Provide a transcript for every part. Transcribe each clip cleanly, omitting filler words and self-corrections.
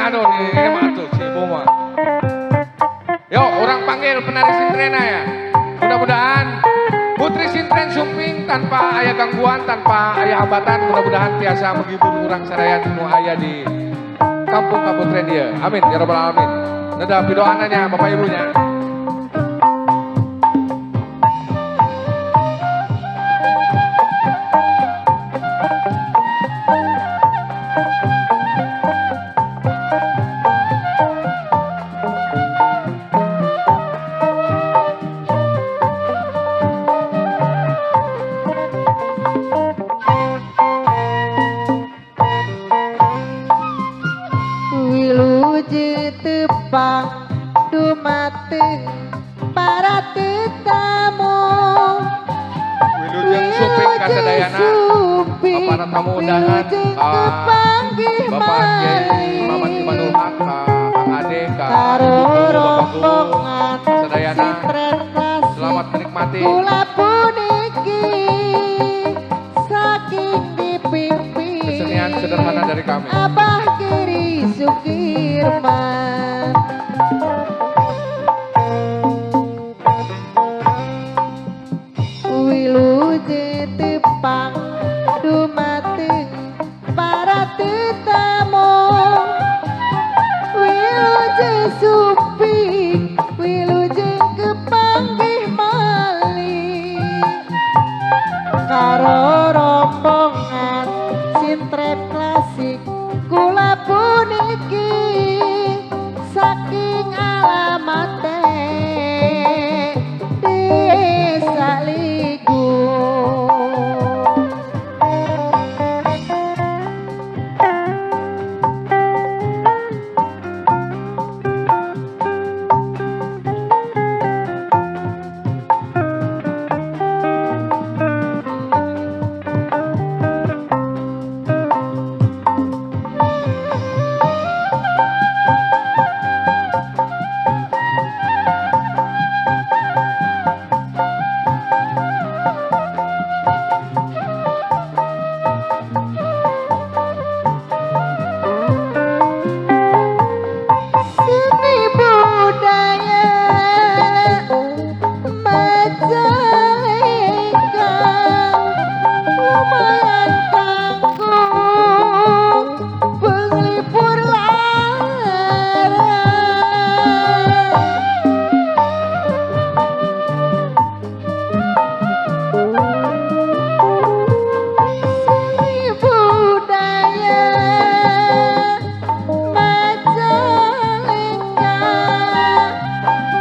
Aduh, ini mah tuh si ibu mah. Yuk, orang panggil penari sintrena ya. Mudah-mudahan Putri Sintren Sumping tanpa aya gangguan, tanpa aya hambatan, mudah-mudahan tiasa menghibur urang sadaya nu aya di kampung Kaputren dia. Amin ya rabbal alamin. Neda pidoananya bapak ibunya. Tepang dumateng para tetamu. Wilujeng Sumping kasadayana, para tamu undangan, Bapak Kiai Mamat Imanul Haq, Kang Ade, Kak Ibu Guru, Bapak Guru kasadayana, selamat menikmati. Kesenian sederhana dari kami. Abah Giri Sukirman. Wilujeng tepang dumateng para tetamu. Wilujeng Sumping, wilujeng kepanggih malih. Karo rombongan sintren klasik kula puniki saking alamate Desa Ligu. Seni budaya Majalengka lumayan kanggo penglipur lara. Seni budaya Majalengka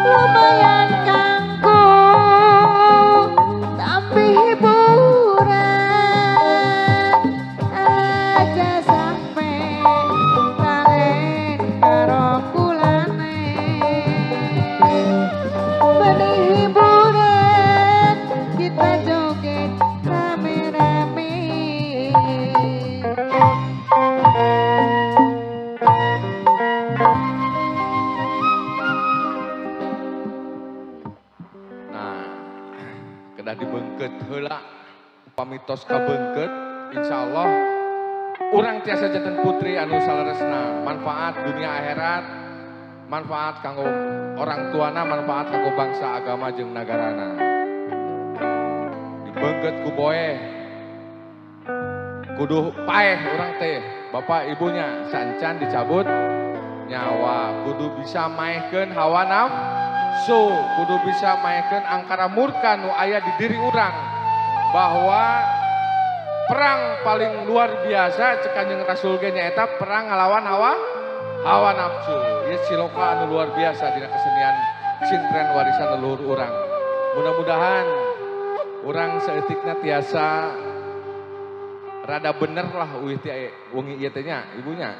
lumayan kanggo tambih hiburan, aja sampe lalen karo kulane. Benih hiburan kita joget rame-rame. Nah, kedah dibeungkeut heula pamitos kabeungkeut, insyaallah urang tiasa janten putri anu saleresna, manfaat dunia akhirat, manfaat kanggo orang tuana, manfaat kanggo bangsa, agama jeung nagarana. Dibeungkeut ku boeh, kudu paeh urang teh, bapak ibunya sancan dicabut nyawa, kudu bisa maehkeun hawa nafsu, kudu bisa maehkeun angkara murka nu aya di diri urang, bahwa perang paling luar biasa cek Kanjeng Rasul ge nyaeta perang ngalawan hawa nafsu. Ieu siloka anu luar biasa dina kesenian sintren warisan leluhur urang. Mudah-mudahan urang saeutikna tiasa rada bener lah uih ti wengi ieu teh nya ibunya.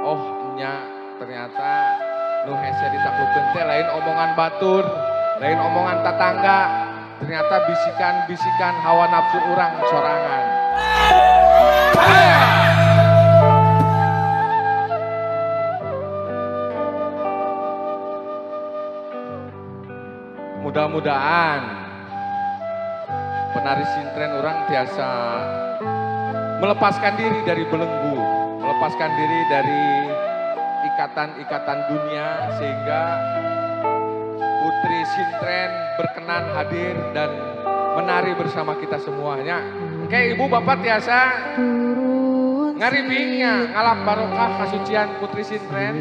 Oh nya, ternyata nu hese ditaklukkeun teh lain omongan batur, lain omongan tatangga, ternyata bisikan-bisikan hawa nafsu urang sorangan. Mudah-mudahan penari sintren urang tiasa melepaskan diri dari belenggu, melepaskan diri dari ikatan-ikatan dunia sehingga Putri Sintren berkenan hadir dan menari bersama kita semuanya. Oke, ibu bapak tiasa Turun ngaribingnya ngalap barokah kasucian Putri Sintren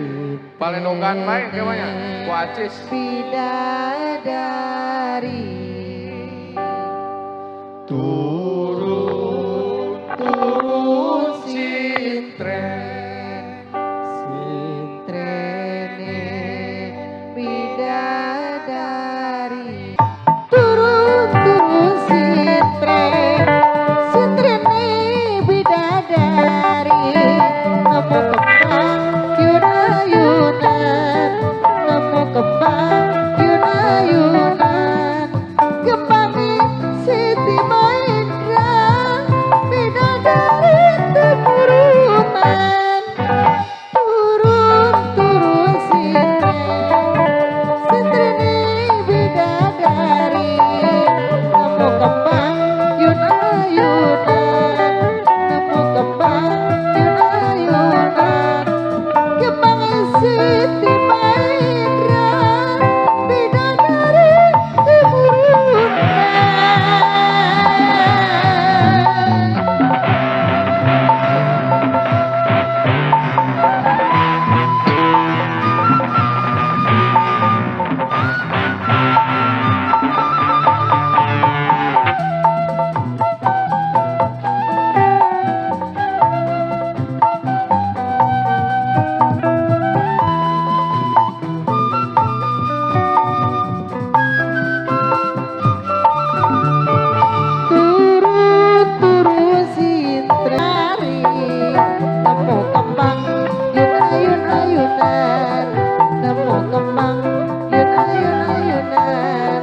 baledogan bae kemanya ku acis. Bidadari. Turun turun Sintren, Sintrene bidadari. Turun turun sintren, sintrene bidadari. Nemu kembang yuna-yunan, nemu kembang yuna-yunan. Kembange Siti Mahendra, bidadari temurunan. Turun turun sintren, sintrene bidadari. Nemu kembang yuna-yunan, nemu kembang yuna-yunan. Kembange Siti Mahendra, bidadari temurunan. Turun turun sintrari, nemu kembang yun ayun ayunan, nemu kembang yun ayun ayunan.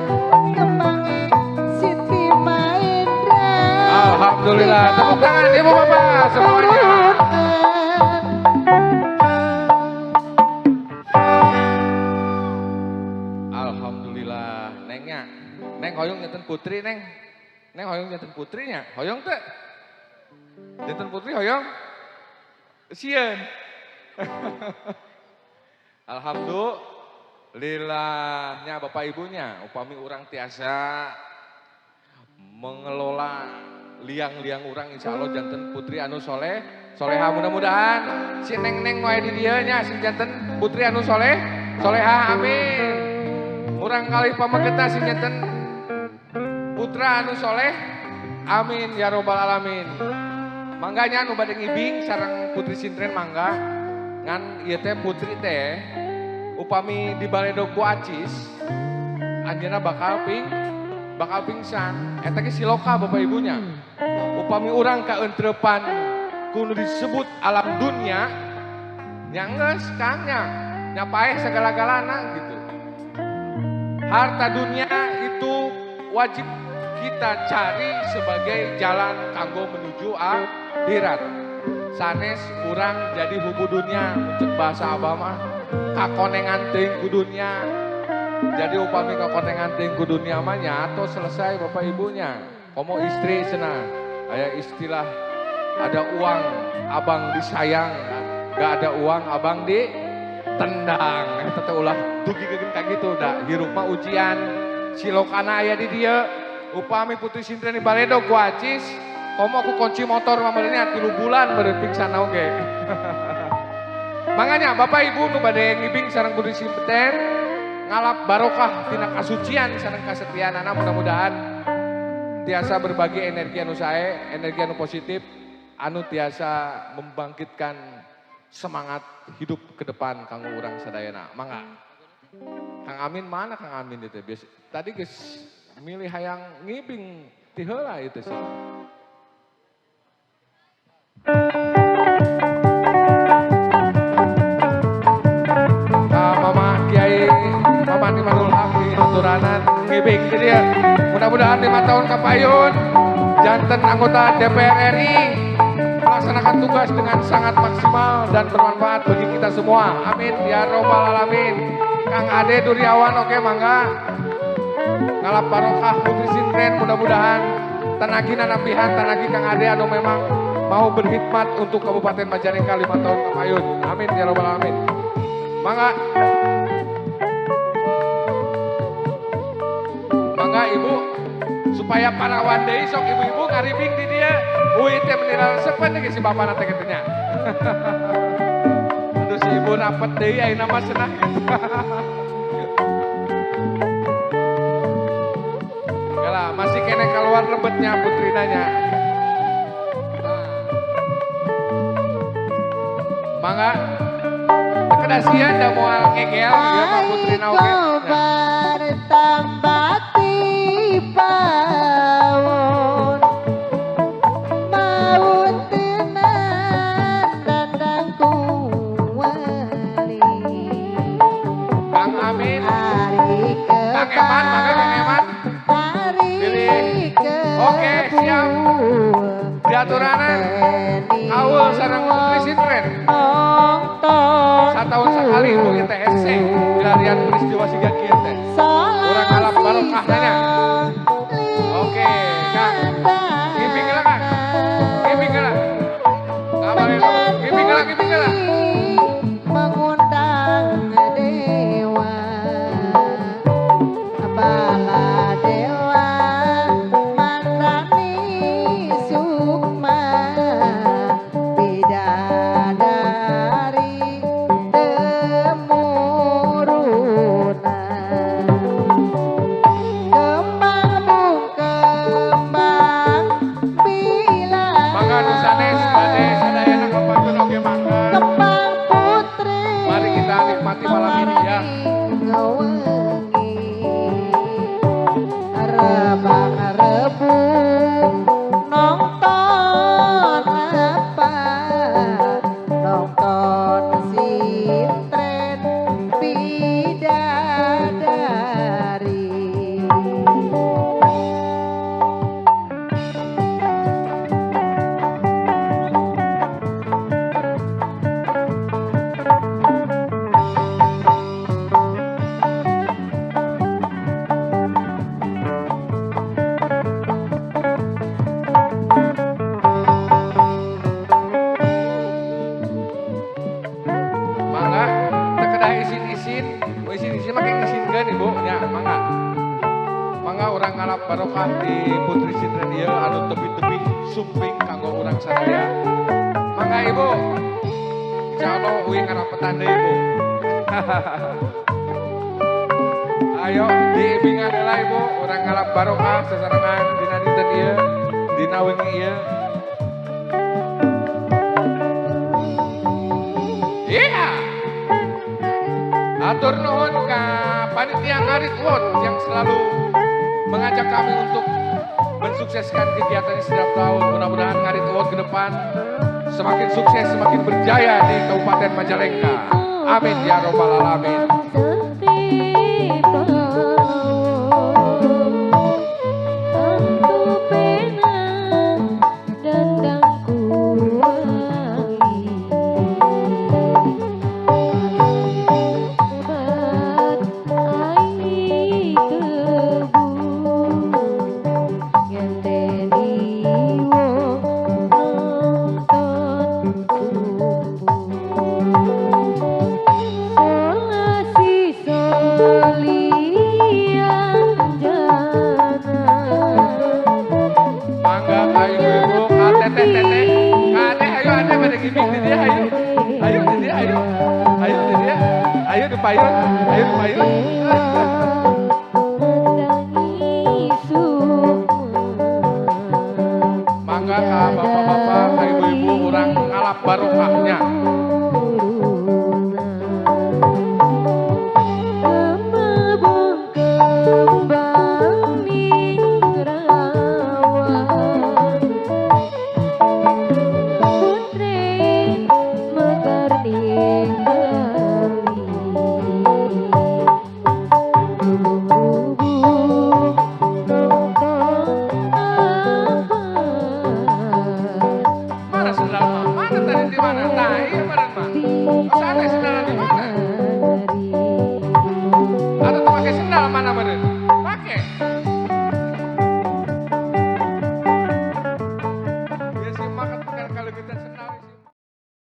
Kembange Siti Mahendra. Alhamdulillah, tepuk tangan ibu bapak semuanya. Turunan. Alhamdulillah, nengnya. Neng hoyong janten putri neng. Neng hoyong janten putrinya, hoyong teh. Janten putri hoyong. Sieun. Alhamdulillahnya bapak ibunya, upami urang tiasa mengelola liang-liang urang, insya Allah janten putri anu soleh, soleha. Mudah-mudahan si neng-neng wae di dieu nya sing janten putri anu soleh, soleha, amin. Murang kali pamegeta sing janten putra anu soleh, amin ya robbal alamin. Mangganya anu bade ngibing sareng Putri Sintren mangga, ngan ieu teh putri teh upami di baledo ku acis anjeunna bakal pingsan. Eta ge siloka bapak ibunya. Upami urang kaentrepan ku nu disebut alam dunia nya geus kang nya nya paeh segala-galana gitu. Harta dunia itu wajib kita cari sebagai jalan kanggo menuju akhirat. Sanes urang jadi hubu dunia, untuk bahasa abah mah kakonengan teuing ku dunia. Jadi upami kakonengan teuing ku dunia mah nya atau selesai bapak ibunya. Komo istri cenah, aya istilah ada uang abang disayang, gak ada uang abang ditendang. Eta teh ulah dugi ka kitu da hirup mah ujian. Silokana aya di dieu. Upami Putri Sintren di baledo ku acis, komo aku kunci motor mah meureun 3 bulan meureun pingsan oge. Makanya bapak ibu nu bade ngibing sareng Putri Sintren ngalap barokah tina kasucian sareng kasetianana, mudah-mudahan tiasa berbagi energi anu sae, energi anu positif, anu tiasa membangkitkan semangat hidup ke depan kanggo urang sadayana. Mangga. Kang Amin mana Kang Amin itu? Biasa, tadi geus milih hayang ngibing ti heula itu sih. Mama Kiai Mama Nimanul Haq di aturanan ngibing di dia. Mudah-mudahan 5 tahun kapayun janten anggota DPR RI melaksanakan tugas dengan sangat maksimal dan bermanfaat bagi kita semua. Amin ya robbal alamin. Kang Ade Duriawan oke mangga. Ngalap barokah Putri Sintren, mudah-mudahan tenagina nambihan tanagi Kang Ade anu memang mau berkhidmat untuk Kabupaten Majalengka 5 tahun kapayun. Amin ya robbal alamin. Mangga. Mangga ibu supaya parawan deui sok ibu-ibu ngaribing di dieu. Uy teh meni resepen ge si bapana teh kitu nya. Aduh si ibu rapet deui ayeuna mah cenah. Yalah, masih kene keluar lebetnya putrinanya. Mangga. Kedasian da moal ngegel ieu mah putrina oge. Kang Amin. Kang Eman, mangga Kang Eman. Pilih. Oke, siap. Diaturanan awal sareng putri sintren. Satahun sekali ibu ITSC dilarian peristiwa siga kieu teh. Urang ngalap barokah nanya. Oke, Kang. Ngiping heula, Kang. Ngiping heula. Ngabalin. Ngiping heula, ngiping heula. Mengundang dewa, bala dewa, mandani sukma, bidadari temuruna, kembang kembang bila. Mangga nu sanes bade sadayana kapantun oge mangga. Kembang putri. Mari kita nikmati malam ini ya. Rebang rebung nonton apa, nonton sintren bidadari. Mangga teu kedah isin-isin, isin-isin mah kayak ngisinkeun ibu nya, mangga. Mangga urang ngalap barokah di putri sintren ieu anu tebih-tebih sumping kanggo urang sadaya. Mangga ibu. Insyaallah uing ngarapetan deui ibu. Ayo diibingan heula ibu, urang ngalap barokah sasarengan dina dinten ieu, dina wengi ieu. Iya. Atur nuhun ka panitia Ngarit Award yang selalu mengajak kami untuk mensukseskan kegiatannya setiap tahun. Mudah-mudahan Ngarit Award ke depan semakin sukses, semakin berjaya di Kabupaten Majalengka. Amin ya robbal alamin. Mangga ka ibu-ibu, ka teteh-teteh, ka ade, ayo ade pada gimmick di dia, ayo. Ayo di dia, ayo. Ayo di dia. Ayo di payun, ayo di payun. Mangga ka bapak-bapak, ka ibu-ibu urang ngalap barokahnya. Mana sendal mah? Mana tadi di mana? Nah, iya mana mah? Sana sendalnya di mana? Atau tuh pakai sendal mana bener? Pakai. Ya sih makan kalau kita sendal sih.